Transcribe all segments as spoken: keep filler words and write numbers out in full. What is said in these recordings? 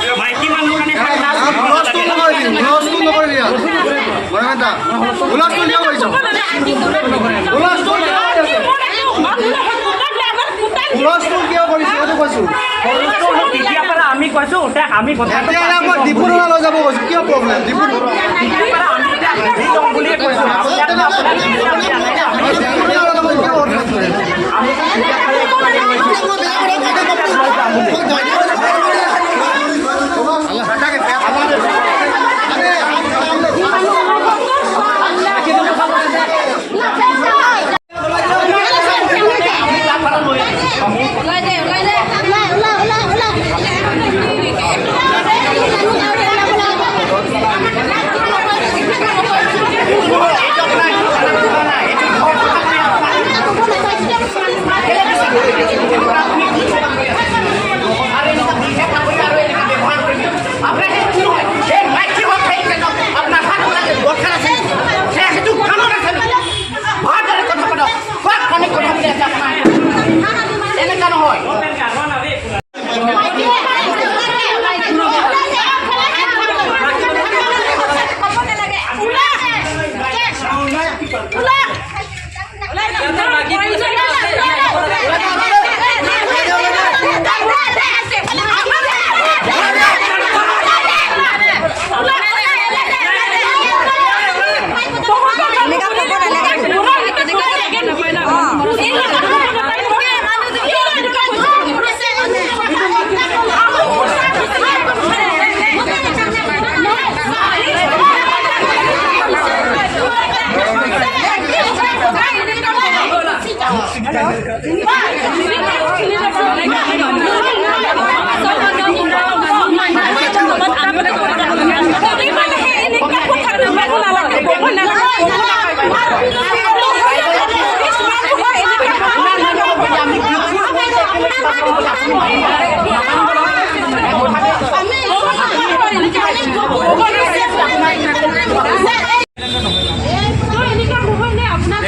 কিয়? মাইকী মানুহ কাৰণে সাত লাখ টকা লাগে। হুলস্থুল নকৰিবি, হুলস্থুল নকৰিবি ইয়াত। মনে কথা, হুলস্থুল কিয় কৰিছ? হুলস্থুল কিয় কৰিছ? হুলস্থুল কিয় কৰিছ? সেইটো কৈছো। তেতিয়াৰ পৰা আমি কৈছো, তাক আমি কথা এতিয়া ইয়াৰ পৰা ডিপুত ওলাই লৈ যাব কৈছো। কিয় প্ৰব্লেম? ডিপুত তেতিয়াৰ পৰা আমি এতিয়া হেৰি ল'ম বুলিয়ে কৈছো।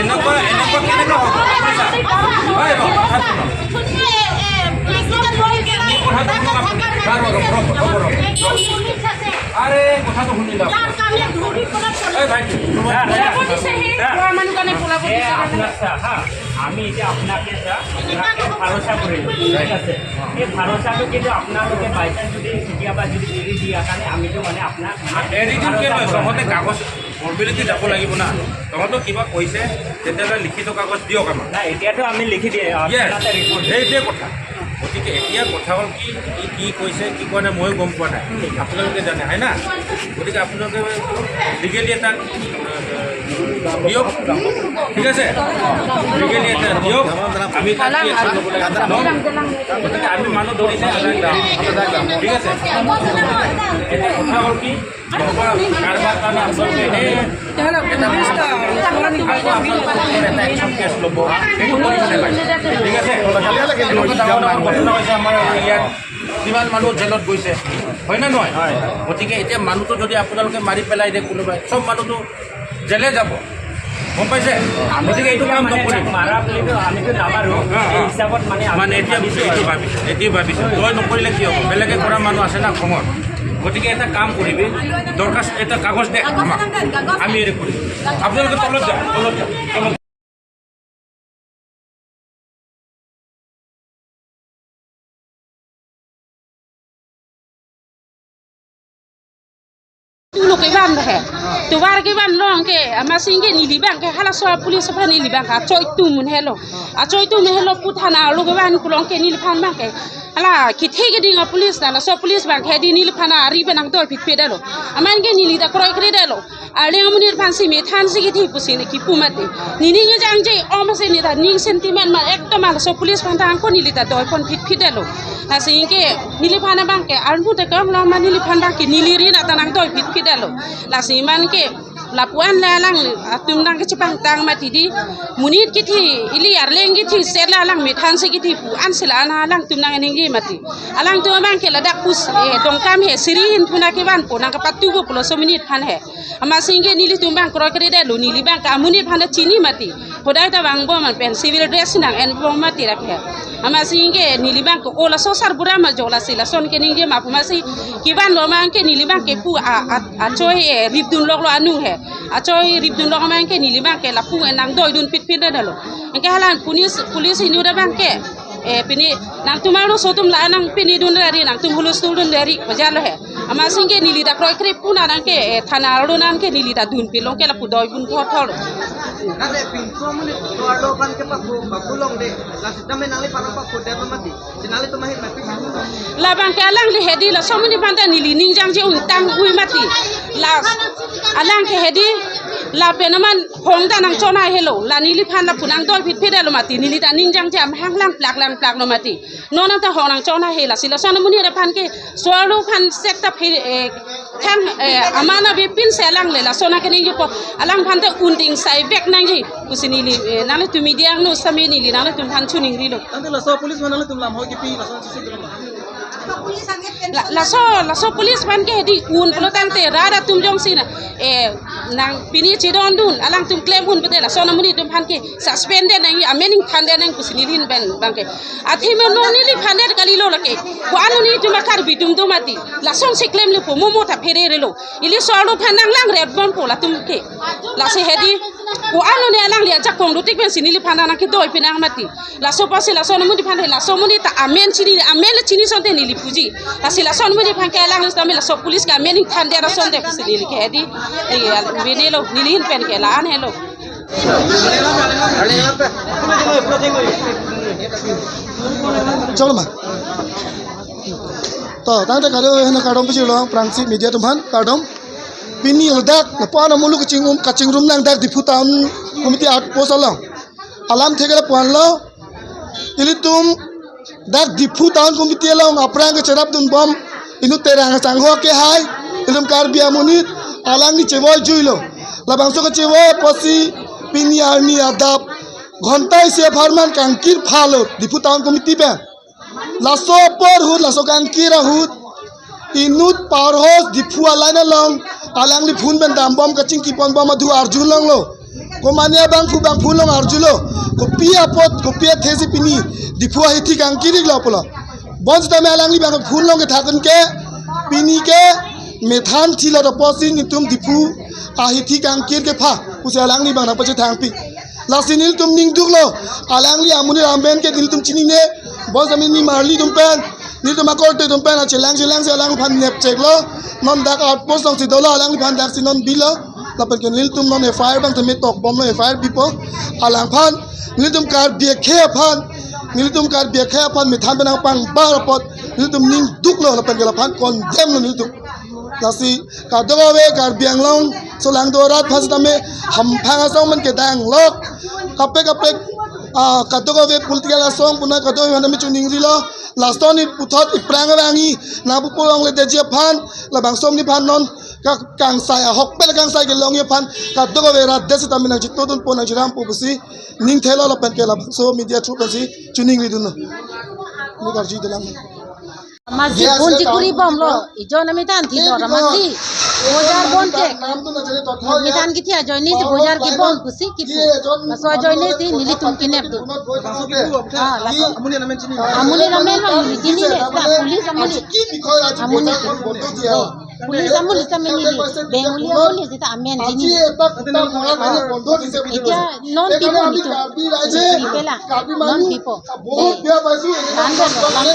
এনেকুৱা, এনেকুৱা কেনেকুৱা হ'ব? হয়, হয়, হয়। কথাটো শুনক। ৰ'ব, ৰ'ব, ৰ'ব, ৰ'ব, ৰ'ব। আৰে, কথাটো শুনি লওক। এই ভাই, এ, আপোনাক চা, হা, আমি এতিয়া আপোনাকে চা, আপোনাকে ভৰসা কৰিলোঁ, ঠিক আছে? এই ভৰসাটো কিন্তু আপোনালোকে by chance যদি কেতিয়াবা যদি এৰি দিয়া কাৰণে আমিতো মানে আপোনাক মানে এৰি দিম কিয় নহয়? ভৰসা চবতে কাগজ ফৰ্মেলিটি যাব লাগিব না। তহঁতক কিবা কৈছে, তেতিয়াহ'লে লিখিত কাগজ দিয়ক আমাক। নাই, এতিয়াতো আমি লিখি দিয়ে, য়েছ, আপোনালোকে ৰিপৰ্ট। সেইটোৱে কথা। গতিকে এতিয়া কথা হ'ল কি, কি, কি কৈছে, কি কোৱা নাই, ময়ো গম পোৱা নাই। আপোনালোকে জানে, হয় না? গতিকে আপোনালোকে লিগেলি এটা, এ, দিয়ক, ঠিক আছে? লিগেলি এটা দিয়ক, আমি তাত কি আছে? গতিকে আমি মানুহ ধৰিছে, ঠিক আছে? এতিয়া কথা হ'ল কি, কিমান মানুহ জেলত গৈছে, হয় নে নহয়? গতিকে এতিয়া মানুহটো যদি আপোনালোকে মাৰি পেলাই দিয়ে কোনোবাই, চব মানুহটো জেলে যাব, গম পাইছে? গতিকে এইটো কাম নকৰিব। মাৰা বুলিতো আমিতো নামাৰো। অ, অ। এই হিচাপত মানে আমি মানে এতিয়া ভাবিছো এইটো আৰু। ভাবিছো, এইটো ভাবিছো। তই নকৰিলে কি হ'ব? বেলেগে কৰা মানুহ আছে না খঙত। গতিকে এটা কাম কৰিবি, দৰখাস্ত এটা কাগজ দে আমাক, আমি এৰি কৰিম। আপোনালোকে তলত যাওক, তলত যাওক, তলত। Tulo kevan he. Tovar kevan long ke, amatsi ke neli abang ke halaso a-police aphan neli abang ke achoi atum un helo. Achoi atum helo pu thana arlo kevan kelong ke neliphan abang ke. Hala kethe keding a-police ta, laso police abang ke hedi neliphan ari penang doi phit phit detlo. Amat ke neli ta kroikre detlo. Arleng amonit aphansi methansi kethe pusi ne kipu mati. Nening jangje om si ne ta ning sentiment ma ekdom halaso police aphan ta angko neli ta doi pon phit phit detlo. Lasi ke neliphan abang ke armu ta kam lo ma neliphan abang ke neli ri na ta nang doi phit phit detlo. Lasi amat ke Lapu-an la alang atum nangkachepangtang mati di, monit kithi, ili arleng kithi, sela alang methan si kithi pu-an sela an alangtum nangningje mati. Alangtum abang ke ladak pus, eh, Dongkamhai siri hin puna kevanpo nangkapatubo pulo laso monit aphan he. Amatsi ke nelitum abang kroikredetlo, neli abang ke amonit aphan ta chini mati. Hodai ta vangbom an pen civil dress nang-enbom mati rak he. Amatsi ke neli abang ke o laso sarbura ma jo lasi lason keningje ma pu amatsi kevanlo abang ke neli abang ke pu a, a, achoi, eh, ripdunloklo anu he. Achoi ripdunlok abang ke neli abang ke lapu nangdoidun pitpit detlo. Anke hala police, police inut abang ke, eh, pini nangtum arloso atum la nangpinidun ra ri, nangtum hulustul dun ra ri, bajalo he. Amatsi ke neli ta kroikre puna nang ke, eh, thana arlo nang ke neli ta dunpilong ke lapu doibun thotthot. Nang ke pinso amonit so arlo aphan ke papu, papu longde. Lasi tame nangliphan papu det mati. Si nanglitum ahin mati. Labang ke alangli hedi laso amonit aphan ta neli ning jangje un tang-ui mati. La alang ke hedi lapen aman hong ta nangchonhai helo. La neliphan lapu nangdoi pitpit detlo mati. Neli ta ning jangje amahang langplak langplaklo mati. Non anta hong nangchonhai he lasi lason amonit aphan ke so arlo aphan sek ta phe, eh, thang, eh, aman abipin si alang le lason akeningjepo alangphan ta un tingsai vek nangji pusi neli, eh, nanglitum media angno sitame neli nanglitum aphan choningrilo. Tangte laso police aphan nanglitum lam hoi kipi lason sisi dolo ma? La, laso, laso police aphan ke hedi un pulo tangte rat atum jongsi na, eh, nang pini chedondun, alangtum klem un pute lason amonit atum aphan ke suspend det nang, amen ingthan det nang pusi neli ahin pen abang ke. Athema non neliphan det kalilo lake. Ko-an nelitum a-Karbi atum do mati. Lasonsi klemlepo, mo mo ta phererelo. Ili so arlo aphan nang langretbompo latum ke. Lasi hedi ko-an neli alangli ajakong dotik pensi neliphan nang kedoi pinang mati. Laso apotsi lason amonit aphan he, laso amonit ta amen chini, amen le chini asonte neli puji. Lasi lason amonit aphan ke alang sitame laso police ke amen ingthan det asonte pusi neli ke hedi. Eh, al-, benelo, neli ahin pen ke la-an helo. Cholo ma. To, tangte kado hena kardom pajirlo aphrangsi media atum aphan kardom. Pini ladak lapu-an amulu kachingrum, kachingrum nang dak Diphu Town Committee outpost along. Alamthe ke lapu-anlo. Ilitum dak Diphu Town Committee along aphrang kecherapdunbom inut Terang asangho ke hai, ilitum Karbi amonit alangli chevoi-juilo. Labangso kechevoi apotsi pini arni adap ghonta isi apharman kangkir phalo Diphu Town Committee pen. Laso apor ahut, laso kangkir ahut inut Power House Diphu a-line along alangli phone pen dambom kachingkiponbom adu arjulonglo. Komane abangphu bangphu along arjulo. Kopi apot, kopi athesi pini Diphu ahithi kangkir-iklo pulo. Bonsitame alangli abang phone along kethakdun ke pini ke methan thilo apotsi nelitum Diphu ahithi kangkir kepha pusi alangli abang nangpachethangpi. Lasi nelitum ningduklo, alangli amonit amen ke nelitum chinine, bonsitame nimarli atum pen, nelitum akorte atum pen achelang chelangsi alangphan nepcheklo, non dak outpost alongsi dolo, alangliphan daksi non bilo, lapen ke nelitum non F I R abang tame tokbomlo, F I R bipo, alangphan, nelitum Karbi akhei aphan, nelitum Karbi akhei aphan methan pen nangpangbar apot, nelitum ningduklo, lapen ke laphan condemn-lo nelitum. Lasi kadokave Karbi Anglong solangdo arat aphan sitame hamphang asong man kedanglok. Kaprek kaprek, ah, kadokave political asong puna kadokave aphan tame choningrilo. Lason-it puthot iphrang arang-i nangpupo longledetji aphan, labangso amonit aphan non ka-, kangsai ahokpet kangsai kelongji aphan kadokave rat det sitame nangchitodunpo nangchirampo pusi ning thelo lapen ke labangso media through pensi choningridunlo. Ni karjudelang. Amatsi bon chikuri bomlo, ijon amethan thilo, amatsi bojar bon chek. Amethan kithi ajoinesi bojar kebon pusi kipu. Laso ajoinesi nelitum kenepdun. Ah, laso. Amonit amen ma neli chinine, seta police amonit. Amonit. Police amonit sitame neli Bengali amonit seta amen chini. Etiya non pipo nelitum. Pela. Non pipo. Ante lo, ante.